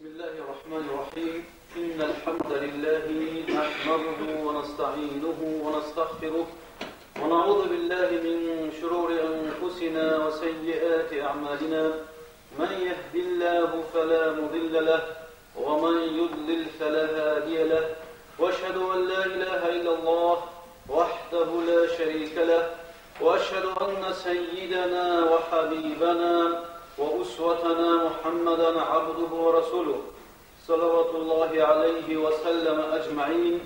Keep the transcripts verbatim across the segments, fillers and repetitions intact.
بسم الله الرحمن الرحيم. إن الحمد لله نحمده ونستعينه ونستغفره، ونعوذ بالله من شرور أنفسنا وسيئات أعمالنا. من يهد الله فلا مضل له، ومن يضلل فلا هادي له، وأشهد أن لا إله إلا الله وحده لا شريك له، وأشهد أن سيدنا وحبيبنا وأسوتنا محمدا عبده ورسوله، صلوات الله عليه وسلم أجمعين،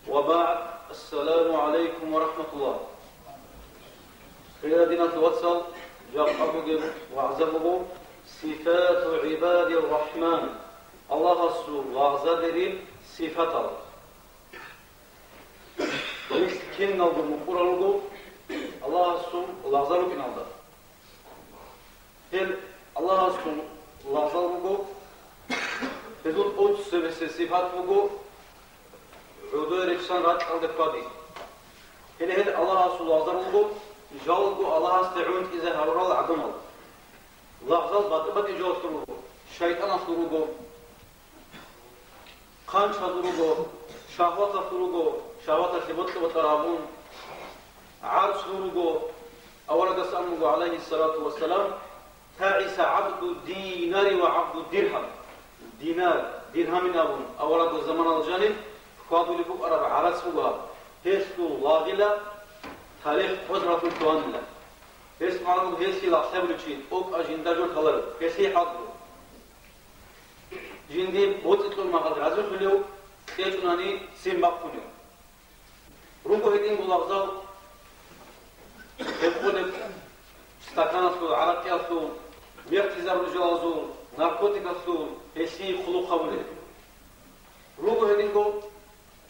وبعد، السلام عليكم ورحمة الله. Хириял диналъул вацал, жакъа бугеб вагӀза буго Сифату гӀибадир рахӀман, Аллагьасул лагъзадерил сифатал. Гьел киналго мукъурал руго Аллагьасул лагъзал рукӀиналда. Гьел Аллагьасул лагъзал руго, гьезул тӀоцебесеб сипат буго гӀодой рехсон ракьалде хьвади. Гьеле гьел Аллагьасул лагъзал руго, жалго Аллагьасде гӀунтӀизе гьарурал гӀадамал. Лагъзал батӀи-батӀи жоялъул руго, шайтӀаналъул руго, хъанчазул руго, шагьваталъул руго, шагьваталъе бокьа-бокьараб абун, гӀарцул руго. Аварагас абун буго, гӀалайгьиссалату вассалам: «ТагӀиса гӀабду динари ва гӀабду диргьам». Динар, диргьамин абун, аварагасул заманалда жаниб хьвадулеб букӀараб гӀарац буго гьаб. Гьелъул лагъила тарих хъозаралъун лъугьанила. Гьес магӀна буго, гьелъие лагълъи абулев чи тӀокӀаб жинда жо лъаларев, гьелъие хӀалтӀу. Жиндир боцӀи-кьурмагъад разилъулев, кьечӀунани ццин бахъунев. Руго гьединго лагъзал гьеб къулеб стаканалъул, гӀаракъиялъул, мехтизарул жалазул, наркотикалъул гьелъие хъулухъ гьабулел. Руго гьединго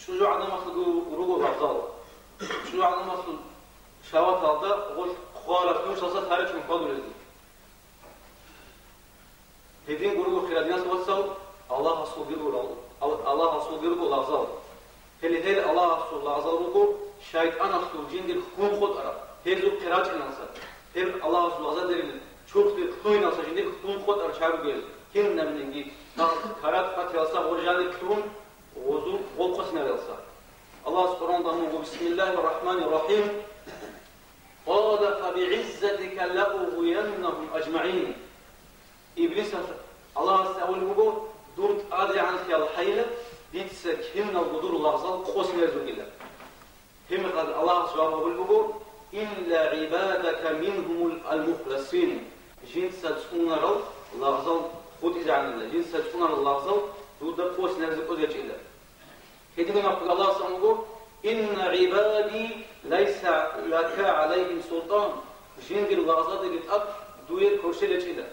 чӀужугӀаданалъулго руго лагъзал. ЧӀужугӀаданалъул шагьваталда гъолъ хъвараб хӀурсалса таричӀун хьвадулелги. Гьединго руго, хириял диналъул вацал, Аллагьасулги руго, Ал-, Аллагьасулги руго лагъзал. Гьеле гьел Аллагьасул лагъзал руго шайтӀаналъул жиндир хьун хутӀараб, гьезухъе рачӀиналса, гьел Аллагьасул лагъзадерил чурхдир лъугьиналса жиндир хьун хутӀараб чагӀи ругел, кинабниги карат-патиялса гъоржани лъугьун, гъозу гъолъосиналелса. Аллагьас Къуръанда абун буго: «Бисмиллагьир рахӀманир рахӀим. Къала фабигӀиззатика лаугъвияннагьум ажмагӀин». Иблисас Аллагьасде абулеб буго: «Дур тӀадегӀанлъиялъайила, дица киналго дур лагъзал къосинарезугила». Гьебмехалда Аллагьас жаваб гьабулеб буго: «Илла гӀибадака мингьумул ал-мухласин». Жинца цӀунарал лагъзал хутӀизегӀанила, жинца цӀунарал лагъзал дуда къосинарезе кӀвезечӀила. Гьединго нахъе Аллагьас абун буго: «Инна гӀибади лайса лака гӀалайгьим султан», жиндир лагъзадерил тӀад дуе кверщел гьечӀила.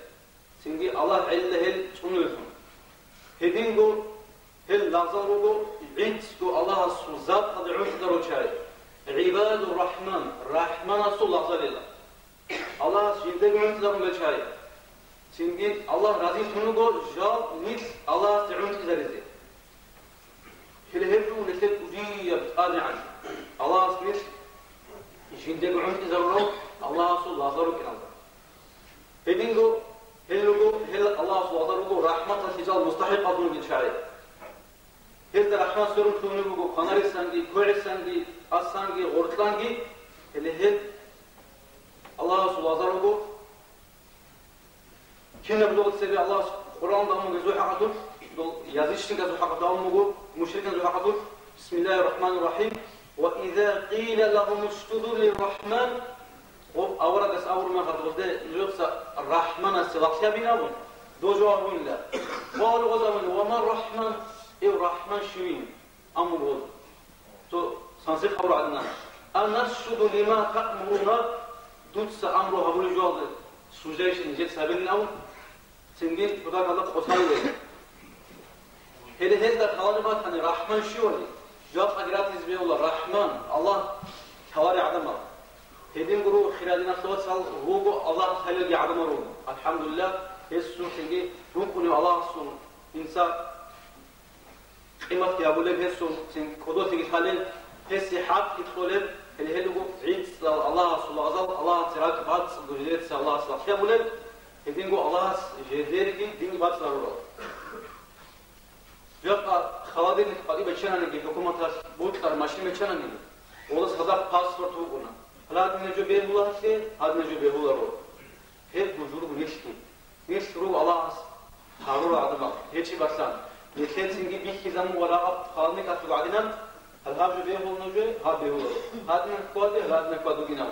Цинги Аллагь гӀелила гьел цӀунулеллъун. Гьединго гьел лагъзал руго гӀицӀго Аллагьасул заталде гӀунтӀизарул чагӀи, гӀибадур рахӀман, РахӀманасул лагъзалила. Аллагьас жиндего гӀунтӀизарулел чагӀи. Цинги Аллагь разилъун вуго жал нилъ Аллагьасде гӀунтӀизаризе. Гьеле гьеб жо нилъер кӀудияб тӀадегӀан. Аллагьас нилъ жиндего гӀунтӀизарурал Аллагьасул лагъзал рукӀиналда. Гьединго гьел руго, гьел Аллагьасул лагъзал руго рахӀматалъе жал мустахӀикъал ругел чагӀи. Гьезда рахӀмат сверун лъугьунеб буго хванарисанги, квегӀисанги, тӀасанги, гъоркьанги. Гьеле гьел Аллагьасул лагъзал руго. Кинаб жо цебе Аллагьас Къуръанда абун буго гьезул хӀакъалъулъ, дол язичникасул хӀакъалъулъ абун буго, мушрикзабазул хӀакъалъулъ: «Бисмиллагьир рахӀманир рахӀим. Ва иза къила лагьум усжуду лиррахӀман». Гъоб аварагас абураб мехалда гъозде: «Нужеца РахӀманасе лагълъи абе», – абун, дол жаваб гьабунила. Къалу, гъоз абуна: «Ва мар рахӀман?» Ив РахӀман щивин? Амма гъоз, цо сансихъ гьавураб гӀадинан: «Анасжуду лима таъмуруна», дуца амру гьабулеб жоялде суждайищ нижеца гьабилин абун, цинги кутакалда къосарулел. Гьеле гьезда лъалареб батани, РахӀман щивали, жакъаги ратизе бегьула РахӀман, Аллагь, лъаларел гӀадамал. Гьединго руго, хириял диналъул вацал, руго Аллагь лъалелги гӀадамал руго. АлхӀамдулиллагь, гьесул цинги рукӀунев Аллагьасул инса къиматги гьабулеб, гьесул цин кӀодолъиги лъалел, гьесие хӀакъги кьолел, гьеле гьел руго гӀицӀал Аллагьасул лагъзал, Аллагьасе ракӀ бацӀцӀадго жидеца Аллагьас лагълъи абулел, гьединго Аллагьас жидерги дин бацӀцӀадурал. Гьанже гьадинаб жо бегьула гьалъе, гьадинаб жо бегьуларо. Гьеб бужуруго нилъги. Нилъ руго Аллагьас гьарурал гӀадамал, гьечӀеб балъан. Нилъецинги бихьизабун ва рагъаб хъалникалъул гӀадинаб, гьал гьаб жо бегьула нужее, гьаб бегьуларо. Гьадинаб хьваде, гьадинаб хьвадугинав.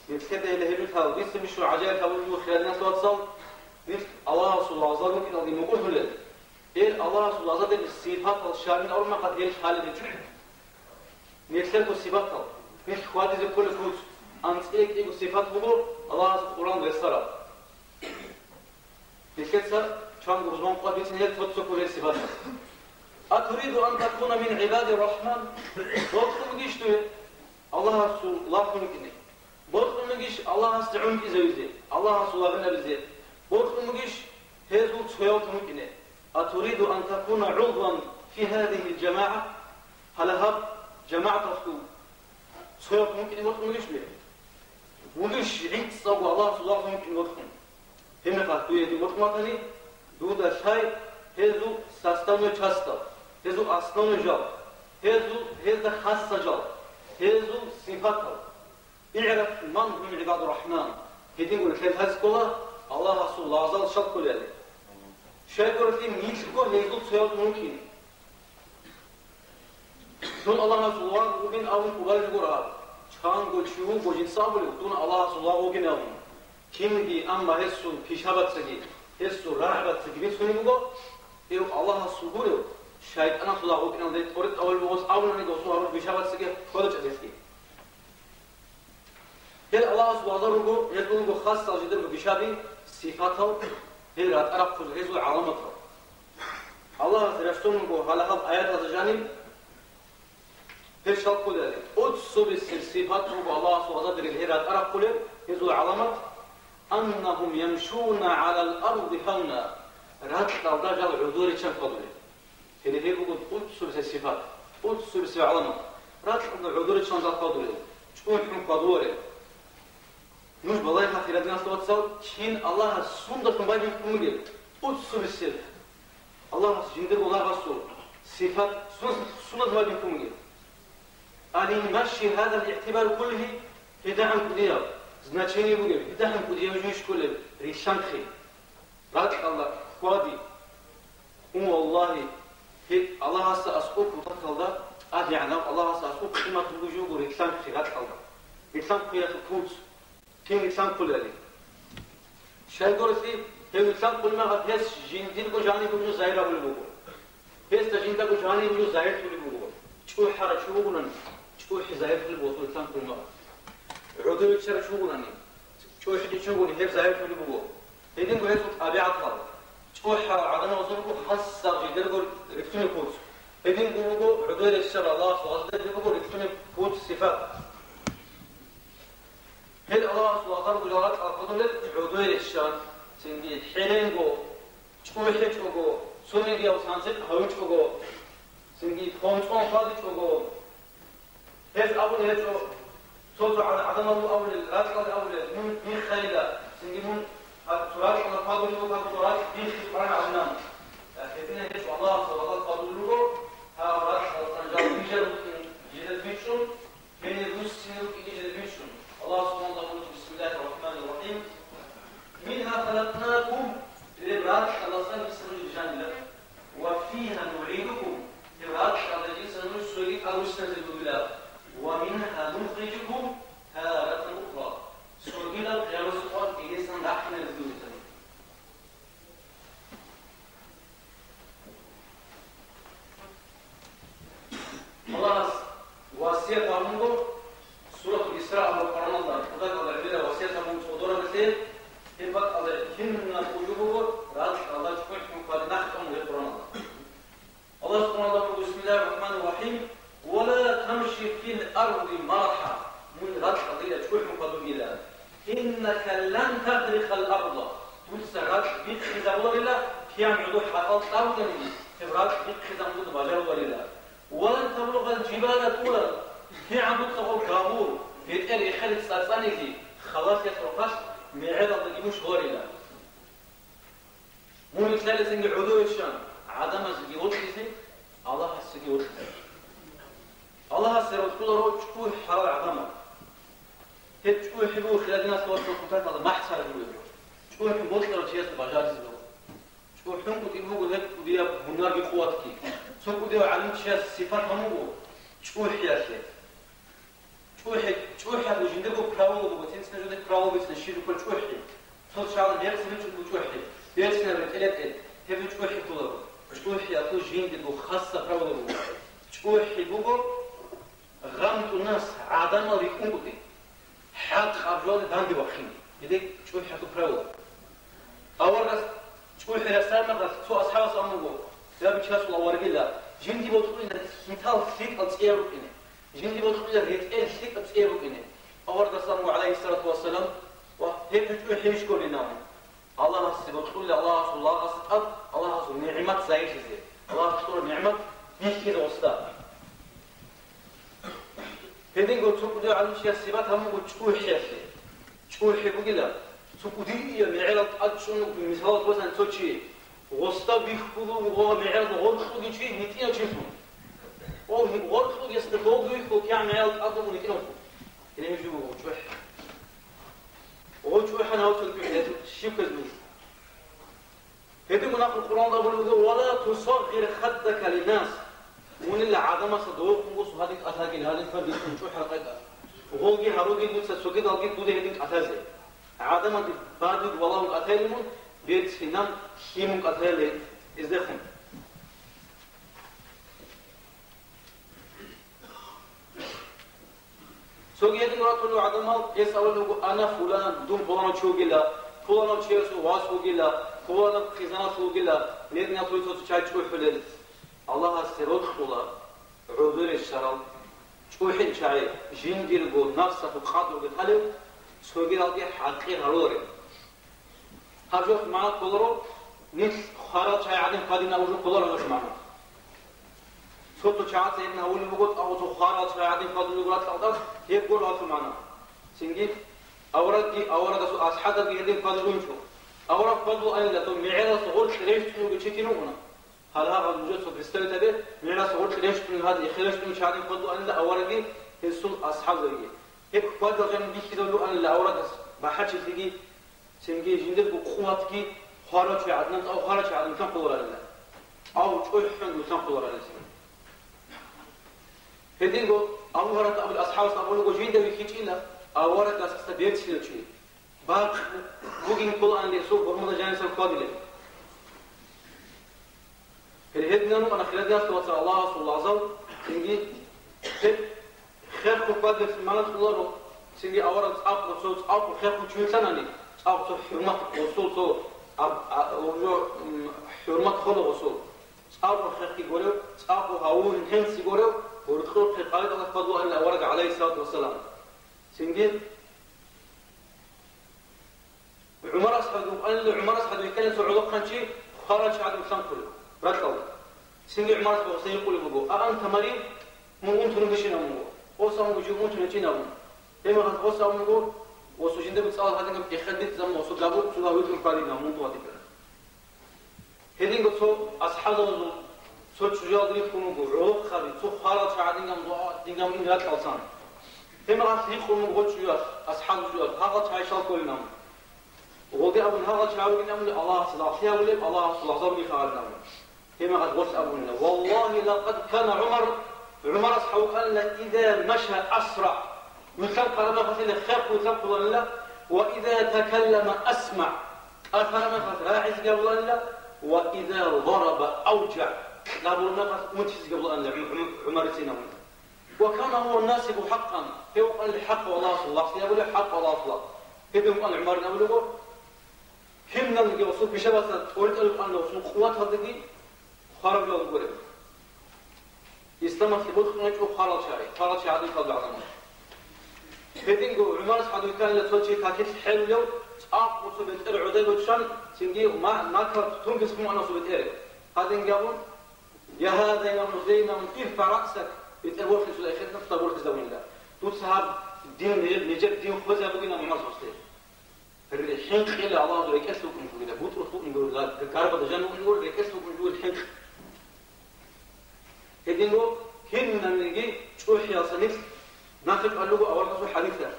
Нилъеда гьеле гьеб жо лъала, дицин бищун гӀажаиблъи гьабулеб буго, хириял диналъул вацал, нилъ Аллагьасул лагъзал рукӀиналги мукӀурлъулел. Гьел Аллагьасул лагъзадерги сипатал щибин абураб мехалъ гьел лъалеб гьечӀо. Нилъерго сипатал, нилъ хьвадизе кколеб куц, анцӀила кӀиго сипат буго Аллагьас Къуръан рехсараб. Нилъеца чанго рузман къватӀиб бицин гьел цо-цо кколел сипатал. «Атуриду ан такуна мин гӀибади рахман?» Бокьун бугищ дуе Аллагьасул лагъ вукӀине? Бокьун бугищ Аллагьасде гӀунтӀизавизе, Аллагьасул лагъинабизе? Бокьун бугищ гьезул цояв вукӀине? «Атуриду ан такуна гӀудван фи гьазихил жамагӀа?» Гьале гьаб жамагӀаталъул цояв вукӀине бокьун бугищ дуе? Вугищ гӀицӀго Аллагьасул лагъ вукӀине бокьун? Гьеб мехалъ дуе гьедин бокьун батани, дуда лъай гьезул составной частал, гьезул основной жал, гьезул, гьезда хасса жал, гьезул сипатал. «ИгӀраф ман гьум гӀибаду рахман». Гьединго нилъеда лъазе ккола Аллагьасул лагъзал щал кколел. Щайгурелъул нилъго гьезул цояв вукӀин. Дун Аллагьасул лагъ вугин абун къубарилъ гуро гьаб. Чанго чи вуго жинца абулев, дун Аллагьасул лагъ вугин абун. Кинги, амма гьесул пишабацаги, гьесул рагӀабацаги бицунеб буго, гьев Аллагьасул гурев, шайтӀанасул лагъ вукӀиналде тӀоритӀавулеб буго абунаниги, гьесул гьарурал пишабацаги хьвада-чӀвадилъги. Гьел Аллагьасул лагъзал руго, гьезул руго хасал жидерго пишаби, сипатал, гьел ратӀа рахъулел гьезул гӀаламатал. Аллагьас рехсон руго гьале гьал аяталда жаниб гьел щал кколел. ТӀоцебесеб сипат буго Аллагьасул лагъзадерил гьел ратӀа рахъулел гьезул гӀаламат: «Аннагьум ямшуна гӀалал арди гьавна», ракьалда жал гӀодор риччан хьвадулел. Гьеле гьеб буго тӀоцебесеб сипат, тӀоцебесеб гӀаламат. Ракьалда гӀодор риччан жал хьвадулел, чӀухӀун хьвадуларел. Нуж балагьеха, хириял диналъул вацал, кин Аллагьас сундалъун байбихьун бугеб, тӀоцебесеб Аллагьас жиндирго лагъасул сипат сун-, сундалъун байбихьун бугеб. Алин маши гьадал игӀтибар кколеб, гьедигӀан кӀудияб значение бугеб, гьедигӀан кӀудияб жо щолеб рилълъанхъи. Ракьалда хьвади. Хъун, валлагьи, гьеб Аллагьасда аскӀоб кутакалда тӀадегӀанав, Аллагьасда аскӀоб къимат бугеб жо буго рилълъанхъи ракьалда. Рилълъанхъиялъул куц, кин рилълъанхъуларин. Щайгурелъул гьев рилълъанхъулеб мехалъ гьес жиндирго жаниб бугеб жо загьир гьабулеб буго. Гьесда жиндаго жаниб бугеб жо загьирлъулеб буго. ЧӀухӀарав чи вугони, чӀухӀи загьирлъулеб буго гьесул рилълъанхъулеб мехалъ. ГӀодов риччарав чи вугони, чӀухӀи риччагони гьеб загьирлъулеб буго. Гьединго гьезул тӀабигӀатал. ЧӀухӀарал гӀадамазул руго хасал жидерго рилълъунеб куц. Гьединго буго гӀодой рещтӀарал Аллагьасул лагъзадерил буго рилълъунеб куц-сипат. Гьел Аллагьасул лагъзал гулагъа кьалхъадулел гӀодой рещтӀарал, цинги хӀеренго, чӀухӀичӀого, цонигияв тансикъ гьавичӀого, цинги хъонцӀон хьвадичӀого, Гьез абулеб гьечӀо, цо-цо гӀад-, гӀадамал абулел, ракьалде абулел, мун биххайила, цинги мун гьаб-, цо ракьалда хъвадулев вуго, гьаб цо ракь биххи къваригӀанилан. Гьединаб гьечӀо Аллагьасул лагъзал хъвадулел руго, гьаб ракьалдасан жал бижарулъин жидер бичӀчӀун, гьенир руссине рукӀине жидер бичӀчӀун. Аллагь субхӀанагьу ва тагӀала: بسم الله الرحمن الرحيم. منها خلقناكم, гьеб ракьалдасан дица нуж жанила. وفيها نعيدكم, гьеб ракьалда дица нуж цоги тӀадвуссиназе бугила. ومنها نخرجكم تارة أخرى, цогидаб къиямасеб къоялъ эбелалдасан рахъиназе бугила. Аллагьас васият гьабун буго, Суратул Исра абураб Къуръаналда, кутакалда гӀемераб васият гьабун цӀодораб гьелъе, гьеб бакӀалда кинаб кӀужу буго, ракьалда чӀухӀун хьвади нахъ тӀамун гьеб Къуръаналда. Аллагь субхӀанагьу ва тагӀала: بسم الله الرحمن الرحيم. ولا تمش في الأرض مرحا, мун ракьалда чӀухӀун хьвадугила. إنك لن تخرق الأرض, дуца ракь биххизабуларила, кигӀан гӀодов хӀатӀал кьабуланиги, гьеб ракь биххизабун дуда бажаруларила. ولن تبلغ الجبال طولا, кигӀан дуца гьаб габур, бетӀер эхеде цӀацӀаниги, халасиялъ рохалъ мегӀералдаги мун щоларила. Мун рилълъайилан гӀодове щван, гӀадамазеги вокьизе, Аллагьасеги вокьизе. Аллагьасе рокьуларо чӀухӀарал гӀадамал. Гьеб чӀухӀи буго хирадиналъ ва цо кутакалда махӀ цараб бугеб жо. ЧӀухӀи бокьарав чиясда бажаризе буго. ЧӀухӀункъутӀи буго гьеб кӀудияб гьунарги къуватги. Цо кӀудияв гӀалимчияс сипат гьабун буго чӀухӀиялъе. ЧӀухӀи, чӀухӀиялъул жиндирго правила буго, цин-цин жо правила бицина, щиб жо ккола чӀухӀи. Цо чагӀазда берцинаб чӀухӀи, берцинаб ретӀел-ретӀел, гьеб жо чӀухӀи кколаро. ЧӀухӀиялъул жиндирго хасса правила буго. ЧӀухӀи буго гъамтӀунас гӀадамал рикӀкӀункӀутӀи, хӀакъаб жоялде данде вахъин. Гьеле чӀухӀиялъул правила. Аварагас чӀухӀи рехсараб мехалъ цо асхӀабас абун буго: «Я, бичасул аварагила, жинди бокьулина лъикӀал цӀияб букӀине, жинди бокьулина ретӀел лъикӀаб цӀияб букӀине». Аварагас абун буго, гӀалайгьиссалату вассалам: «Ва гьеб жо чӀухӀи щолин абун». Аллагьасе бокьулев, Аллагьасул лагъасда тӀад, Аллагьасул нигӀмат загьирлъизе, Аллагьас кьураб нигӀмат бихьизе гъосда. Гьединго цо кӀудияв гӀалимчияс сипат гьабун буго чӀухӀиялъе. ЧӀухӀи бугила, цо кӀудияб мегӀерал тӀад чӀун вуго, мисалалъе босани, цо чи, гъосда вихьулев вуго мегӀералда гъоркьуги чи, гьитӀинав чилъун. О, гьеб гъоркьугесда долго вихьул кигӀан мегӀерал тӀад вуго гьитӀинавлъун. Гьеб жо буго чӀухӀи. Гъо чӀухӀан гьав цо кӀухӀи, щиб кквез буго? Гьедин мунагьал Къуръаналда абулеб буго: «Ва ла тусагъир хаддака линнас». Мунила гӀадамасда довехун гъосу гьадин кӀалъагил, гьадин квадилъун чӀухӀарал къайда. Гъолги гьаруги дуца цогидалги дуда гьедин кӀалъазе. ГӀадамазде бадиб валагьун кӀалъайилин мун, берцинаб лъимун кӀалъайилин гьездехун. Цоги гьедин ратулев гӀадамал, гьес абулеб буго: «Ана фулан, дун пуланав чи вугила, пуланав чиясул вас вугила, пуланаб хъизаналъ вугила, гьединал цо-цо чагӀи чӀухӀулел». Аллагьасе рокьула гӀодоре щварал, чӀухӀел чагӀи, жиндирго нафсалъул къадру бетӀалев, цогидалги хӀакъир гьаруларел. Гьаб жоялъ магӀна кколаро, нилъ хварал чагӀи гӀадин хьвадин абулеб кколаро гьаб жоялъ магӀна. Цо-цо чагӀаца гьеб гьавулеб буго, цӀакъго цо хварал чагӀи гӀадин хьвадулеб буго ракьалда, гьеб гуро гьаб жоялъ магӀна. Цинги аварагги, аварагасул асхӀабазги гьедин хьвадулев гьечӀо. Авараг хьвадулаанила, дов мегӀералъ гъоркь рещтӀунев чи кин вугони. Гьале гьаб нужеца представить гьабе, мегӀералъ гъоркь рещтӀунев гьадин, эхир рещтӀунев чи гьадин хьвадулаанила аварагги гьесул асхӀабазги. Гьеб хьвадал жаниб бихьизабулаанила аварагас бахӀарчилъиги, цинги жиндирго къуватги хварал чи гӀадин, цӀакъ хварал чи гӀадин лъанхъуларанила. ЦӀакъ чӀухӀун лъанхъуларанила. Гьединго Абу Гьурайрата абулеб, асхӀабас абулеб буго, жинда вихьичӀила аварагасда берцинав чи. Бакъ бугин кколаан гьесул гьурмада жанисан хьвадулеб. Гьел гьединан рукӀана хирадиналъул вацал Аллагьасул лагъзал, цинги гьеб хехго хьвадулеб магӀна кьоларо, цинги авараг цӀакъго цо, цӀакъго хехго чи вилълъанани, цӀакъго цо хӀурмат, гъосул цо аб-, а-, гьуржо, м, хӀурмат ккола гъосул. ЦӀакъго хехги гурев, цӀакъго гьавугьин хӀинци гурев, гьоркьохъе къайдалъ хьвадулаанила авараг, гӀалайгьиссалату вассалам. Цинги ГӀумар асхӀаб вукӀанила, ГӀумар асхӀаб вихьана цо гӀолохъанчи хварал чи гӀадин лъанхъулев ракьалда. Цинги ГӀумар асхӀаб гъосда гьикъулеб буго: «А анта марид? Мун унтун гьечӀин?» – абун буго. Гъос абун буго: «Жив унтун гьечӀин», – абун. Гьеб мехалъ гъос абун буго: «Гъосул жинда цӀалал гьадинаб эхедица, гъосул габур цо гьавитӀун хьвадинаб, мун тӀугьадиккараб». Гьединго цо асхӀабзабазул цо чӀужуялда рихьун вуго, гӀолохъаби, цо хварал чагӀи дингам дугӀа, дингам ин ракьалсан. Гьеб мехалъ гьикъун вуго гъо чӀужуялъ, асхӀабзабазул, гьагъал чагӀи щал кколин абун. Гъолги абун, гьагъал чагӀи ругин абуни, Аллагьасе лагълъи гьабулеб, Аллагьасул лагъзал бугин абун. Гьеб мехалъ гъос абунила: «Валлагьи, лакъад кана ГӀумар», ГӀумар асхӀаб вукӀанила, «иза маша асра», вилълъанхъараб мехалъила хехго вилълъанхъулаанила, «ва иза такаллама асма», кӀалъараб мехалъ рагӀизеги гьабулаанила, «ва иза дараба авжа», кьабураб мехалъ унтизеги гьабулаанила ГӀу-, ГӀу-, ГӀумарицин абун. «Ва кана гьува насигъу хӀакъан», гьев вукӀанила хӀакъав Аллагьасул лагълъи гьабулев, хӀакъав Аллагьасул лагъ. Гьеб вукӀанила ГӀумарин абулеб буго, киналниги гъосул бищабаца тӀоритӀараб букӀанила гъосул къуваталдаги хвараб жо гуреб. Исламалъе бокьун гьечӀо хварал чагӀи, хварал чагӀи гӀадин ккола гӀадамал. Гьединго ГӀумар асхӀаб вукӀанила цо чи какилъ хӀерулев, цӀакъго цо бетӀер гӀодай боччан, цинги ма-, макал тунги хъуманасул бетӀер. Гьадинги абун: «Я гьаза, я Хузайма, ирфагӀ раъсак», бетӀер борхизулеб эхетӀна цо борхизабунила. Дуца гьаб дин, нижер дин хвезабугин абун ГӀумар асхӀабасде. ХӀинкъила Аллагьасул рекӀелъ букӀун бугила, бутӀрулъ букӀун бугила, гарбада жан букӀун бугила, рекӀелъ букӀун бугила хӀинкъ. Гьединго Кинабниги чӀухӀиялдаса нилъ нахъе кӀвалел руго аварагасул хӀадисалъ.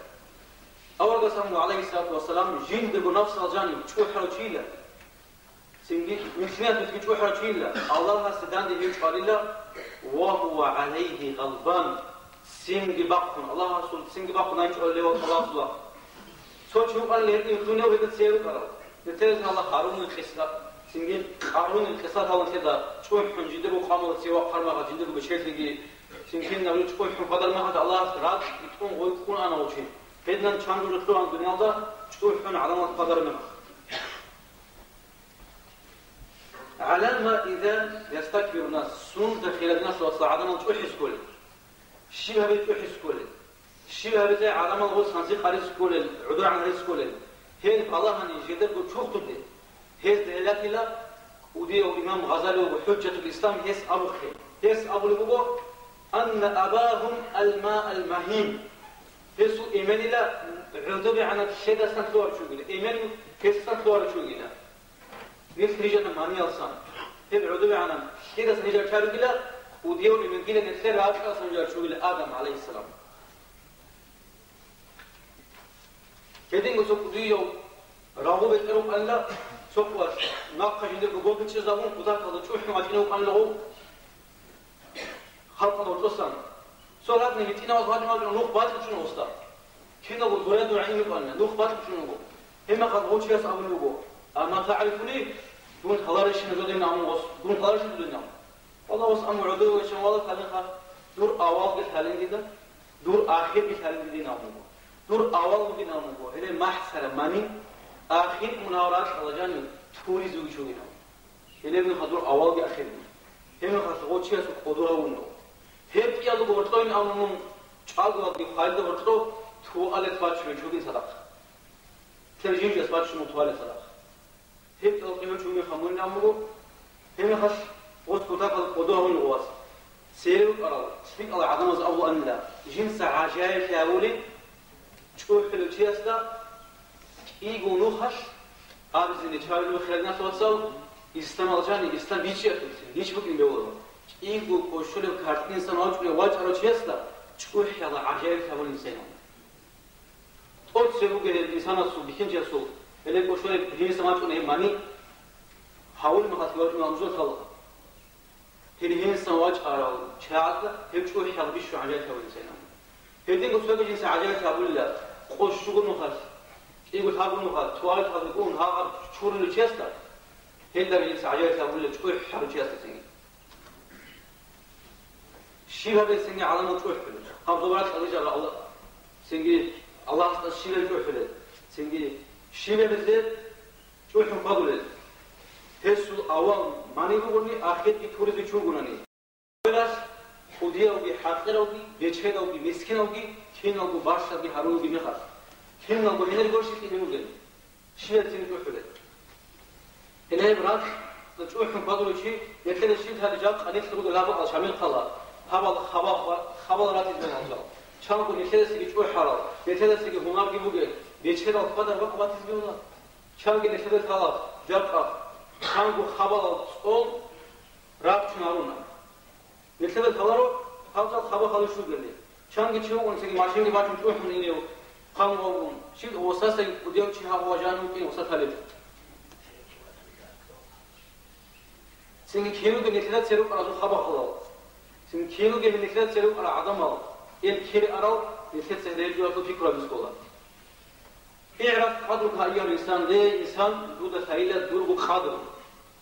Аварагас абуна, гӀалайгьиссалату вассалам, жиндирго нафсал жанив чӀухӀарав чийила, цинги михнаталъги чӀухӀарав чийила, Аллагьасде данде гьев чӀвалила, ва гьува гӀалайгьи гъадбан, цинги бахъун, Аллагьасул цинги бахъун гьанив чӀвалилевал Аллагьасул вахъ. Цо чи вукӀана гьедин лъунев гьеда цеве рукӀарав. Нилъеда гьале Гьарунил къиса, цинги Къарунил къиса гьале нилъеда чӀухӀун жиндирго къамуласе вахъараб мехалъ жиндирго бечелъиги, цинги кинабго чӀухӀун хьвадараб мехалъ Аллагьас ракь битӀун гъой ккун ана гьев чи. Гьединан чанго жо лъугьана дуниялда чӀухӀун гӀадамал хьвадараб мехалъ. ГӀала ма иза ястакбиру нас, сунда хирал диналъул вацал гӀадамал чӀухӀизе кколел. Щиб гьабизе чӀухӀизе кколел? Щиб гьабизе гӀадамал гъос гьанже къаризе кколел, гӀодор гӀанжизе кколел? Гьел балагьани жидерго чурхдулде. Гьезда гьелатила кӀудияв имам Гъазали вуго, ХӀужжатул Ислам, гьес абухъе. Гьес абулеб буго: «Анна абагьум алма ал-магьин». Гьесул эменила гӀодобегӀанаб лъедасан лъугьарав чи вугила, эмен гьесасан лъугьарав чи вугила. Нилъ рижана маниялсан. Гьеб гӀодобегӀанаб лъедасан рижарав чи вугила, кӀудияв эмен гила нилъер ракьалсан рижарав чи вугила Адам, гӀалайгьиссалам. Гьединго цо кӀудияв рагъу бетӀер вукӀанила, цо къоялъ нахъа жиндирго гогичӀезабун, кутакалда чӀухӀун вачӀине вукӀанила гъов. Халкъалда гьоркьосан. Цо ратни гьитӀинаваз вачӀун-вачӀун нух бачӀичӀун гъосда. Киналго дуре-дуре гӀин рукӀана, нух бачӀичӀун вуго. Гьебмехалъ гъов чияс абулеб буго: «Амма тагӀрифуни? Дун лъаларищин жодин?» – абун гъос. «Дун лъаларищин жодин?» – абун. Валлагь, гъос абун, гӀодове вачӀун вала, калинха, дур авалги лъалин дида, дур ахирги лъалин дидин абун буго. Дур авал бугин абун буго, гьеле махӀсара мани, ахир мун гьав ракьалда жанив туризе вичугин абун. Гьелеб мехалъ дур авалги ахирги. Гьеб мехалъ гъов чиясул кӀодо гьавун вуго. Гьеб кӀиялго гьоркьойин абун мун чӀаголалги хвалида гьоркьо туалет бачун чугин цадахъ. Лъеб жинжас бачун туалет цадахъ. Гьеб кӀиялго чугин хамун абун буго. Гьеб мехалъ гъос кутакалда кӀодо гьавун вуго, вас. Церев рукӀарал, лъикӀал гӀадамаз абуланила, жинца гӀажаиблъи гьавулин чӀухӀулев чиясда кӀиго нухалъ абизеги чӀвазе, хириял диналъул вацал, исламалъ жаниб, ислам бичӀчӀиялъулъ нич букӀин бегьула. КӀиго кӀощолеб картӀинсан вачӀунев вачӀарав чиясда чӀухӀиялда гӀажаиблъи гьавулин цӀена. ТӀоцебе бугеб гьеб инсанасул, бихьинчиясул, гьеле кӀощолеб гьениса вачӀунеб мани гьавулеб мехалъ вачӀуна нужер халкъ. Гьел гьенисан вачӀарал чагӀазда гьеб чӀухӀиялда бищун гӀажаиблъи гьавулин цӀена. Гьединго цоги жинца гӀажаиблъи гьабулила, къо щуго нухалъ, кӀиго лъабго нухалъ, туалеталде ун гьагъаб чурулев чиясда, гьелдаги жинца гӀажаиблъи гьабулила чӀухӀарав чиясда цинги. Щиб гьабизе цинги гӀадамал чӀухӀулел? Гьаб зобалалъ кьабижарал Аллагь, цинги Аллагьасда щиб гьабизе чӀухӀулел? Цинги щиб гьабизе чӀухӀун хьвадулел? Гьесул авал мани бугони, ахирги туризе чугунани. Гьелалъ кӀудиявги, хӀакъиравги, бечедавги, мискинавги, киналго бащадги гьарулги мехалъ, киналго гьенир гурищ кӀиги ругел. Щиб гьабизе цинги чӀухӀулел? Гьеле гьеб ракь чӀухӀун хьвадулев чи, нилъеда щиб лъали жакъа нилъ ругел гьаб бакӀал Шамил хъала, гьабал хабал, хабал ратизе бегьулел жал. Чанго нилъедасаги чӀухӀарал, нилъедасаги гьунарги бугел, бечедал хьвадар бакӀ батизе бегьула. Чанги нилъеда лъала жакъа, чанго хабалал цӀол рахчун гьаруна. Нилъеда лъаларо гьалдал хабал халищ ругели. Чанги чи вугун, цинги машинги бачун чӀухӀун инев хъан вавун, щиб гъосасаги кӀудияв чи гьав ва жан вукӀин гъоса лъалеб. Цинги кируги нилъеда церукъаразул хабал халал. Цинги кируги нилъеда церукъарал гӀадамал, ил кире арал, нилъеца гьеле гьеб жоялъул пикру гьабизе ккола. ИгӀраф къадрука, айюгьал инсан, ле, инсан, дуда лъайила дурго къадру.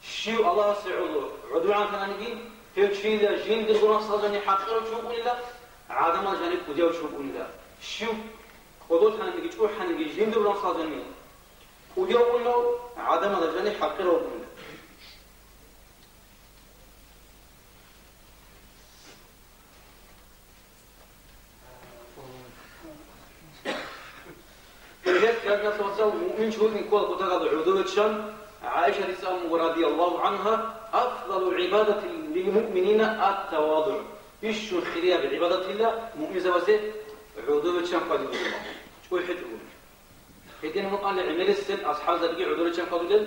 Щив Аллагьасе гӀоло гӀодовегӀан лъананиги, гьев чийила жиндирго нафсал жаниб хӀакъирав чи вукӀунила, гӀадамал жаниб кӀудияв чи вукӀунила. Щив кӀодолъаниги чӀухӀаниги жиндирго нафсал жаниб кӀудияв вукӀунилав, гӀадамал жаниб хӀакъирав вукӀунила. Гьеб гьадинаб вацал муъмин чи вукӀин ккола кутакалда гӀодове чан, ГӀайшатица абун буго, радияллагьу гӀангьа: «Афдалул гӀибадати лил муъминина ат-тавадугӀ». Бищун хирияб гӀибадатила муъминзабазе гӀодове чан хьвадизе буго, чӀухӀичӀого. Гьедин гьукъана гӀемерисел асхӀабзабиги гӀодове чан хьвадулел,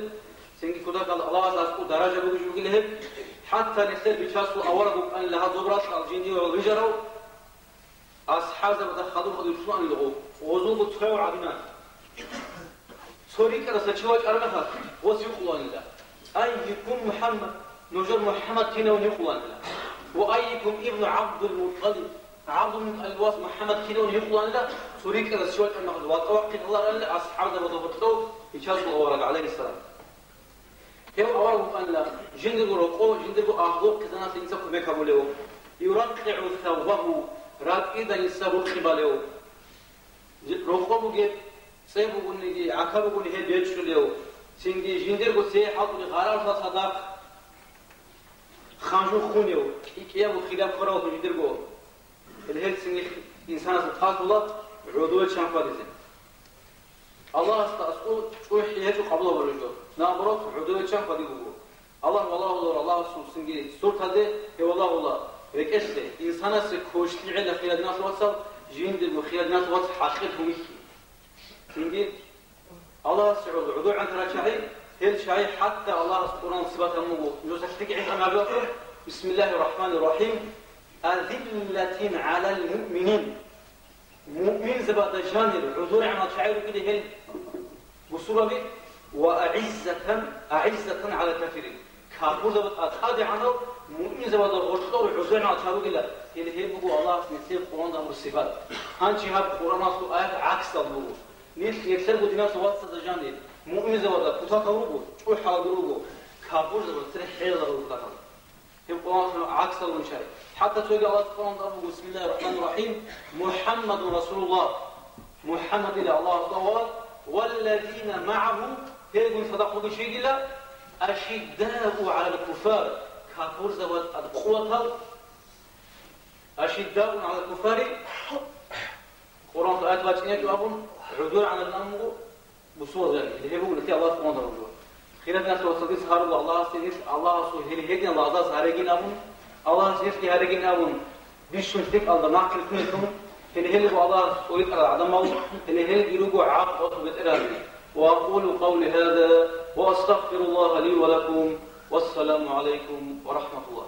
цинги кутакалда Аллагьас аскӀов даража бугеб жо бугила гьеб, ХӀатта нилъер Бичасул авараг вукӀанила гьазул ракьал жиндие гьел вижарав, асхӀабзабазда хадур-хадур цӀуанилгъу, гъозулго цояв гӀадинан. Цо рикӀкӀадаса чи вачӀараб мехалъ, гъос гьикъуланила: «Айюкум МухӀаммад?» Нужер МухӀаммад кинавин гьикъуланила. «Ва айюкум ибну ГӀабдул-МутӀалиб?» ГӀабдул-МутӀалиб вас МухӀаммад кинавин гьикъуланила, цо рикӀкӀадаса чи вачӀараб мехалъ, ватӀа вахъинлъаралила асхӀабзабазда гъоркьов Бичасул авараг, гӀалайгьиссалам. Гьев авараг вукӀанила жиндирго рокъо, жиндирго агьлу-хъизаналъе инса кумек гьабулев. «ЮраккъигӀу савбагьу», ракӀида инса рукъи балев. Рокъо бугеб цӀе бугониги, гӀака бугони гьеб бечӀчӀулев. Цинги жиндирго цее хӀалтӀулев гъаралъа цадахъ ханжу хунев, кӀикӀияб хираб ккарав жиндирго. Гьел гьелцин инсанасда тӀасула гӀодове чан хьвадизе. Аллагьасда аскӀов чӀухӀи гьечӀо къабул гьабулеб жо. Наоборот, гӀодове чан хьвадиб буго. Аллагь валагьулев, Аллагьасул цинги сурталде гьев валагьула рекӀелъе, инсанасе квешлъи гӀела, хириял диналъул вацал, жиндирго хириял диналъул вац хӀакъир гьумихьи. Цинги Аллагьасе гӀоло гӀодов гӀантарал чагӀи, гьел чагӀи хӀатта Аллагьас Къуръан сипат гьабун буго, нужеца лъикӀ гӀинкъи гьабиялъул: «Бисмиллагьир рахӀманир рахӀим, азиллатин гӀалал муъминин». Муъминзабазда жанир гӀодов гӀантарал чагӀи ругила гьел бусурбаби, «ва агӀиззатан, агӀиззатан гӀалал кафирин». Капурзабазда тӀадегӀанав, муъминзабазда гъоркьор гӀодов гӀантарал чагӀи ругила, гьел гьеб буго Аллагьас нилъее Къуръанда гьабураб сипат. Гьанже гьаб Къуръаналъул аят гӀаксалда буго. Нилъ нилъерго диналъул вацазда жанир, муъминзабазда кутакал руго, чӀухӀалги руго, капурзабазда цере хӀелал руго кутакал. Гьеб Къуръаналъул гӀаксалгун чагӀи. ХӀатта цоги Аллагьас Къуръаналда абуго: «Бисмиллагьир рахӀманир рахӀим, МухӀаммадун расулуллагь». МухӀаммадила Аллагьасул авараг, «валлазина магӀагьу», гьелгун цадахъ бугел чийгила, «ашиддау гӀалал куффар», капурзабазда тӀад къуватал, «ашиддаун гӀалал куффари», Къуръаналъул аят бачӀинчӀо абун, гӀодов гӀантарал амру бусурбабазда гьеб буго нилъее Аллагьас къуватал гьабураб жо. Хириял диналъул вацал, дица гьарулеб Аллагьасде нилъ, Аллагьасул гьел гьединал Аллагьас гьарегин абун, Аллагьас нилъги гьарегин абун, бищун лъикӀалда нахъе ккун, гьел гьел буго Аллагьас цӀуйкъарал гӀадамал, гьел гьел руго гӀакълу бетӀергьанал. وأقول قولي هذا وأستغفر الله لي ولكم. والسلام عليكم ورحمة الله.